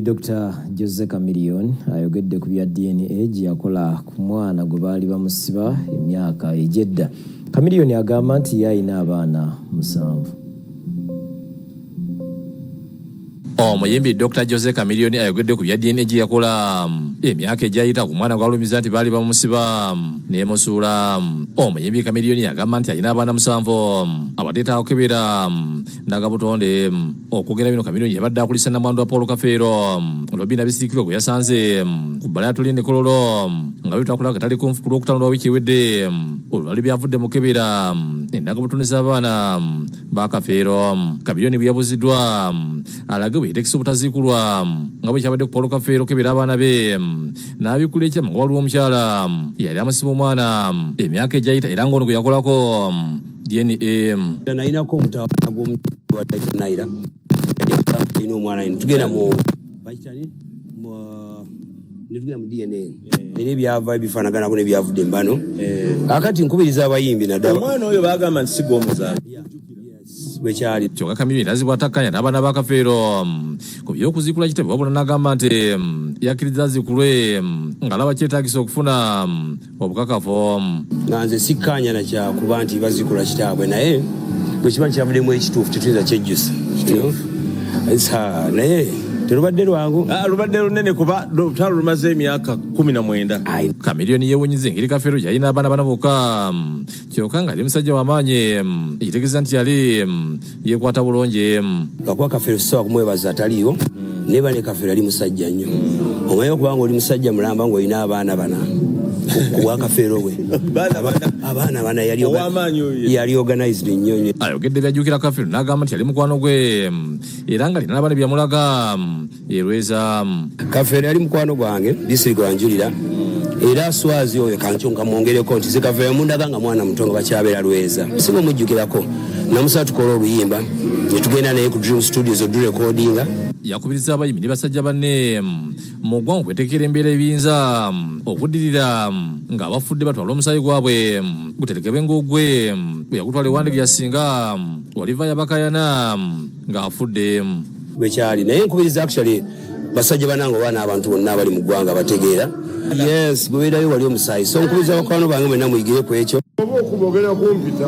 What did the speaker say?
Dr. Jose Chameleone ayogedde ku bya DNA gye yakola ku mwana gwe baali bamusiba emyaka egy'edda. Chameleone agamba nti ye alina abaana 7. Omuyimbi Dr. Jose Chameleone ayogedde ku bya DNA gye yakola emyaka egyayita ku mwana gw'alumiza nti baali bamusiba n'emusuula. Omuyimbi Chameleone agamba nti alina abaana 7 abateeta okukebera ndagabutonde. Okwogera bino Chameleone yabadde akulisa nnamwandu wa Paul Kafeero Robina Bisirikirwa gwe yasanze ku bbala ya Tulinde Kololo nga bitwakula akatale ku Lwokutaano lwa wiiki ewedde olwali byavudde mu kukebera endagabutonde z'abaana ba Kafeero. Chameleone bwe yabuuziddwa alage bwe yeetegese obutaziikulwa nga bwe kyabadde ku Paul Kafeero okukebera abaana be n'abikkula ekyama nga waliwo omukyala eyali amusiba omwana emyaka egyayita era ng'ono gwe yakolako DNA. Nalinako omutawaana gw'omunaira alina omwana tugenda mu netugenda mu DNA era ebyava ebifaanaganako nebyavudde embano. Kakati nkubiriza abayimbi naddala omwana oyo bagamba nti si gw'omuzaala bwekyali. Kyokka Chameleone yazibwa atakkanya n'abaana ba Kafeero ku by'okuziikula kitebe, wabula n'agamba nti yakkiriza aziikulwe ng'alaba kyetaagisa okufuna obukakafu. Nga nze sikkaanya na kyakuba nti bazikula kitaabwe, naye bwe kiba kyavuddemu ekituufu tetuyinza kyejjusa, naye terubadde lwangu. Lubadde lunene kuba lutalo lumaze emyaka 19. Chameleone yeewuunyiza engeri Kafeero yalina abaana bana bokka kyokka nga ali musajja w'amaanyi, ekitegeeza nti yali yeekwata bulungi. Lwakuba Kafeero sisobola kumwebaza ataliiwo, naye bane Kafeero yali musajja nnyo. Omanyi okubanga oli musajja mulamba ng'olina abaana bana kubwa Kafeero bwe abaana bana yali organized nnyo. Ayogedde byajjukira Kafeero n'agamba nti yali mukwano gwe era nga alina n'abaana byamulaga erweza. Kafeero yali mukwano gwange, disitulikiti gwanjulira era swazi oyo kankyo nkamwongereko nti zikafeero mundaga nga mwana muto nga bakyabeera Lweza, singa omujjukirako namusaba tukole oluyimba netugenda naye ku Dream Studios odurekodinga. Yakubiriza abayimbi ne basajja banne mu ggwanga okweteekera embeera ebiyinza okuddirira ng'abafudde batwala omusaayi gwabwe guterekebwe ng'ogwe bwe yagutwala ewandege yasinga Oliva yabakayana ng'afudde. Bwekyali, naye nkubiriza actually basajja banange oba n'abantu bonna abali mu ggwanga bategeera, yes, gubeerayo wali omusaayi, so nkubiriza bakwano bange mwenna muyigire ku ekyo. Oba okuba ogenda kumpita.